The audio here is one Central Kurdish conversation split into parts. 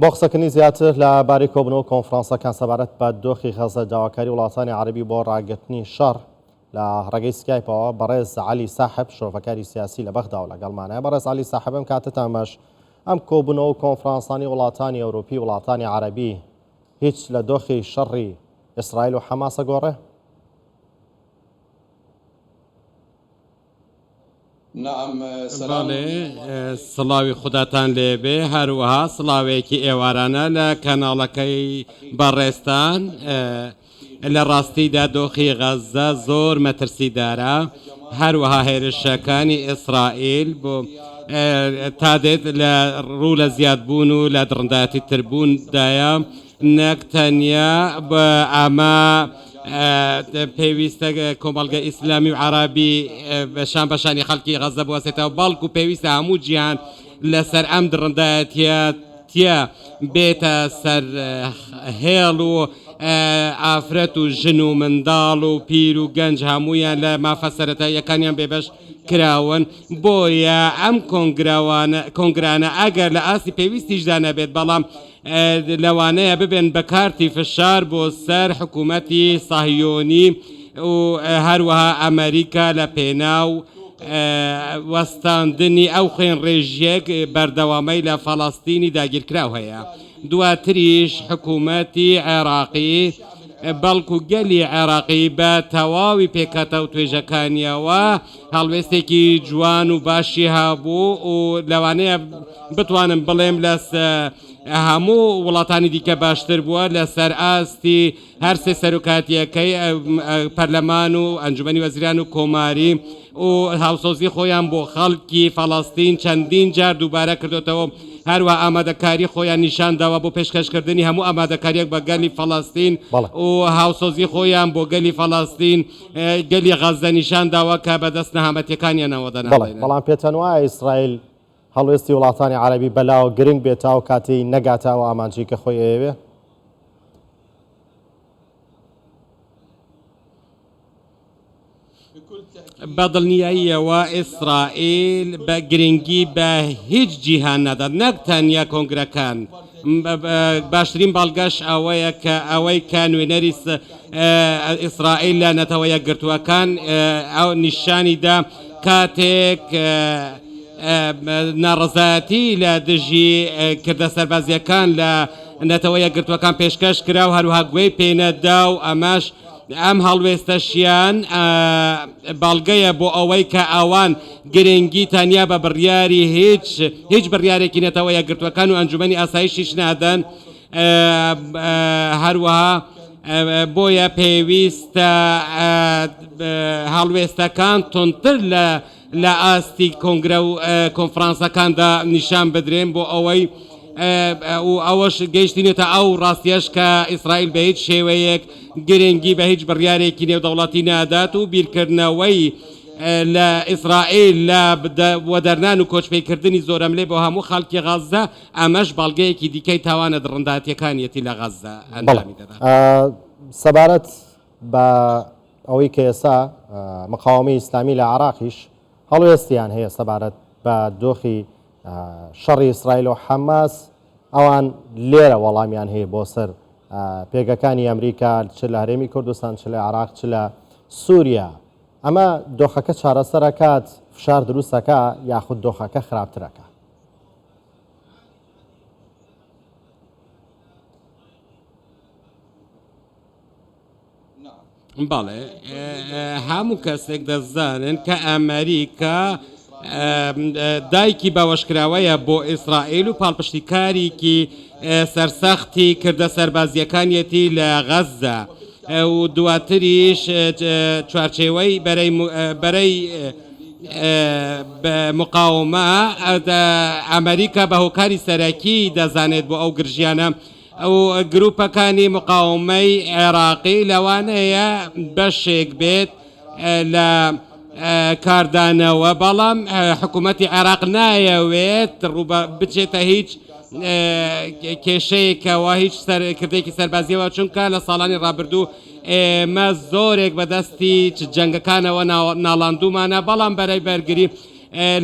بۆ قسەکردنی زیاتر لە بارەی کۆبوونەوە و کۆنفرانسەکان سەبارەت بە دۆخی غەزە، داواکاری وڵاتانی عەرەبی بۆ ڕاگرتنی شەڕ لە ڕێگەی سکایپەوە، بەڕێز عەلی ساحب شرۆڤەکاری سیاسی لە بەغداوە لەگەڵمانە. بەڕێز عەلی ساحب ئەم کاتەتان باش. ئەم کۆبوونەوە و کۆنفرانسانی وڵاتانی ئەوروپی، وڵاتانی عەرەبی هیچ لە دۆخی شەڕی ئیسرائیل و حەماس ئەگۆڕێ؟ بەڵێ سڵاوی خوداتان لێبێ هەروەها سڵاوێکی ئێوارانە لە کەناڵەکەی بەڕێزتان لە ڕاستیدا دۆخی غەززە زۆر مەترسیدارە هەروەها هێرشەکانی ئیسرائیل بۆ تا دێت لە ڕوو لە زیادبوون و لە دڕندایەتی تربووندایە نەک تەنیا ئەمە پێویستە کۆمەڵگە ئیسلامی و عەرەبی شان بە شانی خەڵکی غەززە بوەستێتەوە، بەڵکو پێویستە هەموو جیهان لەسەر ئەم دڕندایەتیە بێتە سەر هێڵ و ئافرەت و ژن و منداڵ و پیر و گەنج هەموویان لە مافە سەرەتاییەکانیان بێبەش کراون، بۆیە ئەم کۆنگرانە ئەگەر لە ئاستی پێویستیشدا نەبێت، بەڵام لەوانەیە ببن بە کارتی فشار بۆ سەر حکوومەتی سەهیۆنی و هەروەها ئەمەریکا لە پێناو وەستاندنی ئەو خوێنڕێژییە بەردەوامەی لە فەڵەستینی داگیرکراو هەیە. دواتریش حکوومەتی عێراقی بەڵکو گەلی عێراقی بە تەواوی پێکهاتە و توێژەکانیەوە هەڵوێستێکی جوان و باشی هەبوو و لەوانەیە بتوانم بڵێم لە هەموو وڵاتانی دیکە باشتر بووە لەسەر ئاستی هەرسێ سەرۆکاتیەکەی پەرلەمان و ئەنجومەنی وەزیران و کۆماری و هاوسۆزی خۆیان بۆ خەڵکی فەڵەستین چەندین جار دووبارە کردوتەوە، هەروە ئامادەکاری خۆیان نیشانداوە بۆ پێشکەشکردنی هەموو ئامادەکاریەک بە گەلی فەڵەستین و هاوسۆزی خۆیان بۆ گەلی فەڵەستین گەلی غەززە نیشانداوە کە بەدەست نەهامەتیەکانیانەوە دەناڵێنن. بەڵام پێتان وایە ئیسرائیل هەڵوێستی وڵاتانی عەرەبی بەلاوە گرنگ بێت تا ئەو کاتەی نەگاتە ئەو ئامانجەی کە خۆی ئەیەوێ؟ بە دڵنیاییەوە ئیسرائیل بە گرنگی بە هیچ جیهان نادات نەک تەنیا کۆنگرەکان باشترین بەڵگەش ئەوەیە کە ئەوەی کە نوێنەری ئیسرائیل لە نەتەوە یەکگرتووەکان ئەو نیشانی دا کاتێک ناڕەزایەتی لە دژی کردە سەربازیەکان لە نەتەوە یەکگرتووەکان پێشکەش کرا و هەروەها گوێی پێنەدا و ئەمەش ئەم هەڵوێستەشیان بەڵگەیە بۆ ئەوەی کە ئەوان گرنگی تەنیا بە بڕیاری هیچ هیچ بڕیارێکی نەتەوە یەکگرتووەکان و ئەنجومەنی ئاسایشیش نادەن. هەروەها بۆیە پێویستە هەڵوێستەکان توندتر لە لە ئاستی کۆنگرە و کۆنفرانسەکاندا نیشان بدرێن بۆ ئەوەی و ئەوەش گەیشتینێتە ئەو ڕاستیەش کە ئیسرائیل بە هیچ شێوەیەک گرنگی بە هیچ بڕیارێکی نێودەوڵەتی نادات و بیرکردنەوەی لە ئیسرائیل لە وەدەرنان و کۆچپێکردنی زۆرەملێ بۆ هەموو خەڵکی غەززە، ئەمەش بەڵگەیەکی دیکەی تاوانە دڕنداتیەکانیەتی لە غەززە ئەنجامی دەدات. سەبارەت بە ئەوەی کە ئێستا مقاوەمەی ئیسلامی لە عێراقیش هەڵوێستیان هەیە سەبارەت بە دۆخی شەڕی ئیسرائیل و حەماس، ئەوان لێرە وەڵامیان هەیە بۆ سەر پێگەکانی ئەمریکا چ لە هەرێمی کوردستان چ لە عێراق چ لە سووریا. ئەمە دۆخەکە چارەسەرەکات، فشار دروستەکە یاخود دۆخەکە خراپترەکە؟ بەڵێ هەموو کەسێک دەزانن کە ئەمریکا دایکی باوەشکراوەیە بۆ ئیسرائیل و پاڵپشتیکاریکی سەرسەختی کردە سەربازیەکانیەتی لە غەززە و دواتریش چوارچێوەی بەرەی مقاومە ئەمریکا بە هۆکاری سەرەکی دەزانێت بۆ ئەو گرژیانە. ئەو گروپەکانی مقاومەی عێراقی لەوانەیە بەشێک بێت لە کاردانەوە، بەڵام حکوومەتی عێراق نایەوێت ڕووبە بچێتە هیچ کێشەیەکەوە هیچ کردێکی سەربازیەوە چونکە لە ساڵانی ڕابردوو ئێمە زۆرێک بەدەستی جەنگەکانەوە ناڵاندومانە بەڵام بەرەی بەرگری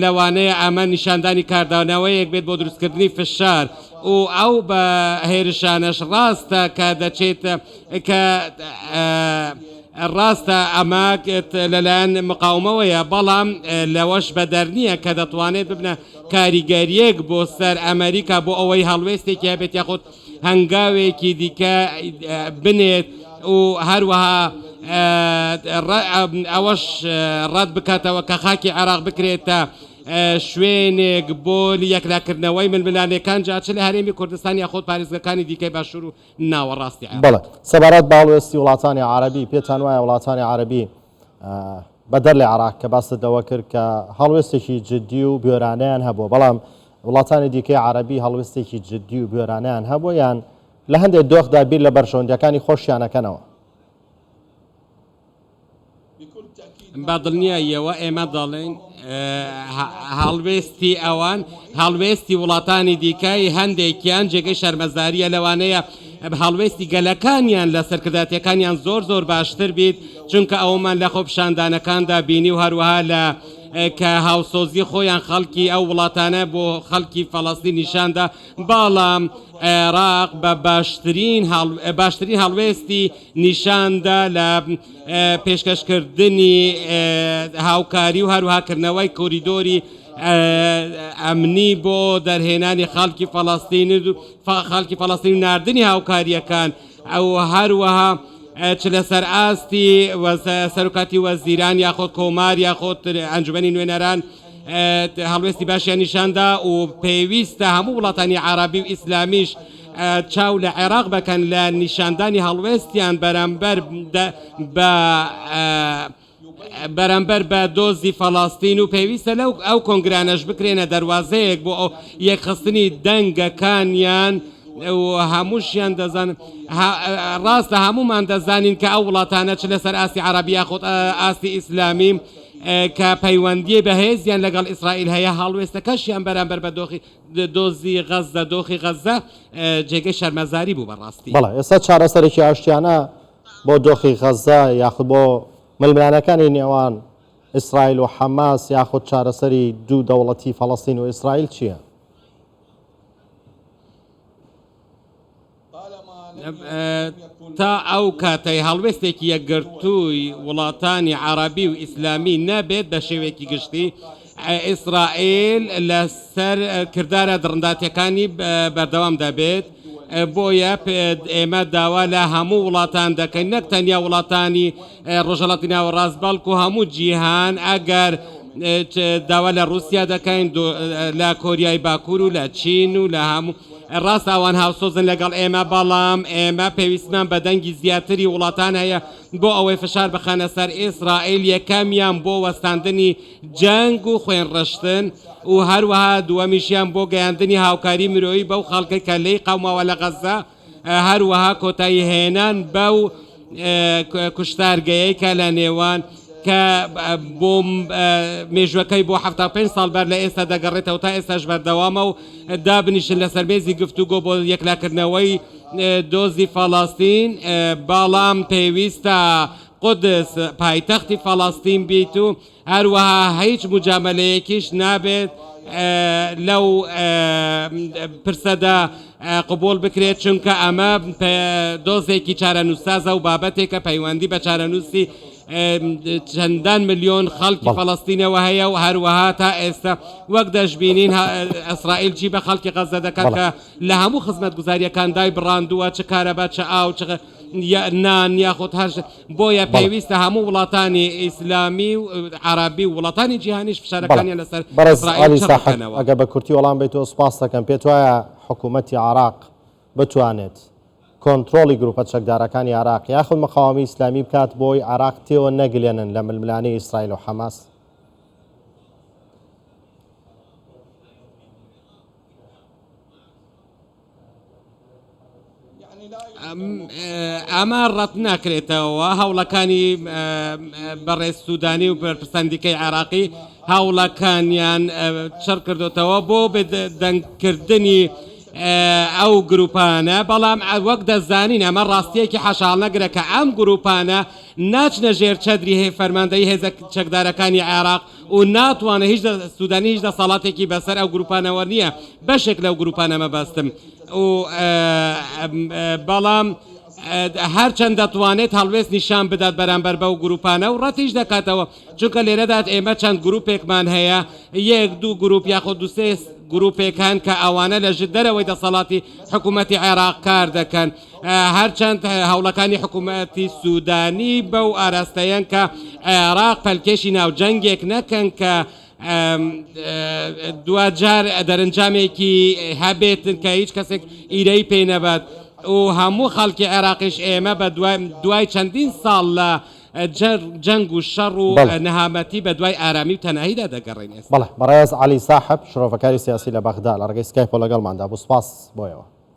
لەوانەیە ئەمە نیشاندانی کاردانەوەیەک بێت بۆ دروستکردنی فشار. و ئەو بە هێرشانەش ڕاستە کە دەچێت کە ڕاستە ئەمە لەلایەن مقاومەوەیە، بەڵام لەوەش بەدەر نییە کە دەتوانێت ببنە کاریگەرییەک بۆ سەر ئەمریکا بۆ ئەوەی هەڵوێستێکی هەبێت یاخود هەنگاوێکی دیکە بنێت و هەروەها ئەوەش ڕەت بکاتەوە کە خاکی عێراق بکرێتە شوێنێک بۆ یەکلاکردنەوەی ململانێکان جا چ لە هەرێمی کوردستان یاخود پارێزگەکانی دیکەی باشوور و ناوەڕاستی عێراق. بەڵێ، سەبارەت بە هەڵوێستی وڵاتانی عەرەبی، پێتان وایە وڵاتانی عەرەبی بەدەر لە عێراق کە باست لەوە کرد کە هەڵوێستێکی جددی و بوێرانەیان هەبووە، بەڵام وڵاتانی دیکەی عەرەبی هەڵوێستێکی جددی و بوێرانەیان هەبووە یان لە هەندێک دۆخدا بیر لە بەرژەوەندییەکانی خۆشیان ئەکەنەوە؟ بە دڵنیاییەوە ئێمە دەڵێین هەڵوێستی ئەوان، هەڵوێستی وڵاتانی دیکەی هەندێکیان جێگەی شەرمەزارییە، لەوانەیە هەڵوێستی گەلەکانیان لە سەرکردایەتیەکانیان زۆر زۆر باشتر بیت، چونکە ئەوەمان لە خۆپیشاندانەکاندا بینی و هەروەها لە کە هاوسۆزی خۆیان خەڵکی ئەو وڵاتانە بۆ خەڵکی فەڵەستین نیشاندا، بەڵام عێراق بە باشترین باشترین هەڵوێستی نیشاندا لە پێشکەشکردنی هاوکاری و هەروەها کردنەوەی کۆریدۆری ئەمنی بۆ دەرهێنانی خەڵکی فەڵەستین خەڵکی فەڵەستین و ناردنی هاوکارییەکان ئەو هەروەها چ لەسەر ئاستی سەرۆکاتی وەزیران یاخود کۆمار یاخود ئەنجومەنی نوێنەران هەڵوێستی باشیان نیشاندا و پێویستە هەموو وڵاتانی عەرەبی و ئیسلامیش چاو لە عێراق بکەن لە نیشاندانی هەڵوێستیان بەرامبەر بە بەرامبەر بە دۆزی فەڵاستین و پێویستە لەو ئەو کۆنگرانەش بکرێنە دەروازەیەک بۆ ئەو یەکخستنی دەنگەکانیان و هەمووشیان دەزان ڕاستە هەمومان دەزانین کە ئەو وڵاتانە چ لەسەر ئاستی عەرەبی یاخود ئاستی ئیسلامی کە پەیوەندی بەهێزیان لەگەڵ ئیسرائیل هەیە هەڵوێستەکەشیان بەرامبەر بە دۆخی دۆزی غەززە دۆخی غەززە جێگەی شەرمەزاری بوو بەڕاستی. بەڵێ ئێستا چارەسەرێکی ئاشتیانە بۆ دۆخی غەززە یاخود بۆ ململانێکانی نێوان ئیسرائیل و حەماس یاخود چارەسەری دوو دەوڵەتی فەڵەستین و ئیسرائیل چییە؟ تا ئەو کاتەی هەڵوێستێکی یەکگرتووی وڵاتانی عەڕەبی و ئیسلامی نەبێت بە شێوەیەکی گشتی ئیسرائیل لەسەر کردارە دڕنداتیەکانی بەردەوام دەبێت بۆیە ئێمە داوا لە هەموو وڵاتان دەکەین نەک تەنیا وڵاتانی ڕۆژهەڵاتی ناوەڕاست بەڵکو هەموو جیهان ئەگەر داوا لە ڕوسیا دەکەین لە کۆریای باکوور و لە چین و لە هەموو ڕاستە ئەوان هاوسۆزن لەگەڵ ئێمە، بەڵام ئێمە پێویستمان بە دەنگی زیاتری وڵاتان هەیە بۆ ئەوەی فشار بخەنە سەر ئیسرائیل، یەکەمیان بۆ وەستاندنی جەنگ و خوێنڕشتن و هەروەها دووەمیشیان بۆ گەیاندنی هاوکاری مرۆیی بەو خەڵکەی کە لێی قەوماوە لە غەززە، هەروەها کۆتاییهێنان بەو کوشتارگەیەی کە لە نێوان کە بۆ مێژوەکەی بۆ 75 ساڵ بەر لە ئێستا دەگەڕێتەوە تا ئێستاش بەردەوامە و دابنیشن لەسەر مێزی گفتوگۆ بۆ یەکلاکردنەوەی دۆزی فەڵەستین بەڵام پێویستە قودس پایتەختی فەڵەستین بیت و هەروەها هیچ موجامەلەیەکیش نابێت لەو پرسەدا قبوڵ بکرێت، چونکە ئەمە دۆزێکی چارەنووسسازە و بابەتێکە پەیوەندی بە چارەنووسی چەندان ملیۆن خەڵکی فەڵەستینەوە هەیە و هەروەها تا ئێستا وەک دەشبینین ئیسرائیل چی بە خەڵکی غەززە دەکات کە لە هەموو خزمەتگوزارییەکان دایبڕاندووە، چ کارەبا، چ ئاو، چ نان یاخود هەر بۆیە پێویستە هەموو وڵاتانی ئیسلامی و عەرەبی و وڵاتانی جیهانیش فشارەکانیان لەسەر بەڕێز ئیسرائیل عەلی چڕ ساحب بکەنەوە. ئەگەر بە کورتی وەڵام بەیتەوە سوپاست دەکەم، پێت وایە حکوومەتی عێراق بتوانێت کۆنترۆڵی گرووپە چەکدارەکانی عێراق یاخود مقاوەمەی ئیسلامی بکات بۆی عێراق تێوە نەگلێنن لە ململانێی ئیسرائیل و حەماس؟ ئەمە ڕەت ناکرێتەوە هەوڵەکانی بەڕێز سوودانی و بەرپرسانی دیکەی عێراقی هەوڵەکانیان چڕ کردوتەوە بۆ بێدەنگکردنی ئەو گروپانە، بەڵام وەک دەزانین ئەمە ڕاستییەکی حاشاهەڵنەگرە کە ئەم گروپانە ناچنە ژێر چەدری فەرماندەیی هێزە چەکدارەکانی عێراق و ناتوانێت هیچ سودانی هیچ دەسەڵاتێکی بەسەر ئەو گروپانەوە نییە، بەشێک لەو گروپانە مەبەستم و بەڵام هەرچەند دەتوانێت هەڵوێست نیشان بدات بەرامبەر بەو گروپانە و ڕەتیش دەکاتەوە، چونکە لێرەدا ئێمە چەند گروپێکمان هەیە، یەک دوو گروپ یاخود دوو سێ گروپێک هەن کە ئەوانە لە دەرەوەی دەسەڵاتی حکوومەتی عێراق کار دەکەن. هەرچەند هەوڵەکانی حکوومەتی سوودانی بەو ئاراستەیەن کە عێراق پەلکێشی ناو جەنگێک نەکەن کە دواجار دەرەنجامێکی هەبێتن کە هیچ کەسێک ئیرەی پێی نەبات و هەموو خەڵکی عێراقیش ئێمە بە دوای چەندین ساڵ لە جەنگ و شەڕ و نەهامەتی بە دوای ئارامی و تەناهیدا دەگەڕێین ئێستا. بەڵێ بەڕێز عەلی ساحب شرۆڤەکاری سیاسی لە بەغدا لە ڕێگەی سکایپەوە لەگەڵماندا بوو سوپاس بۆیەوە.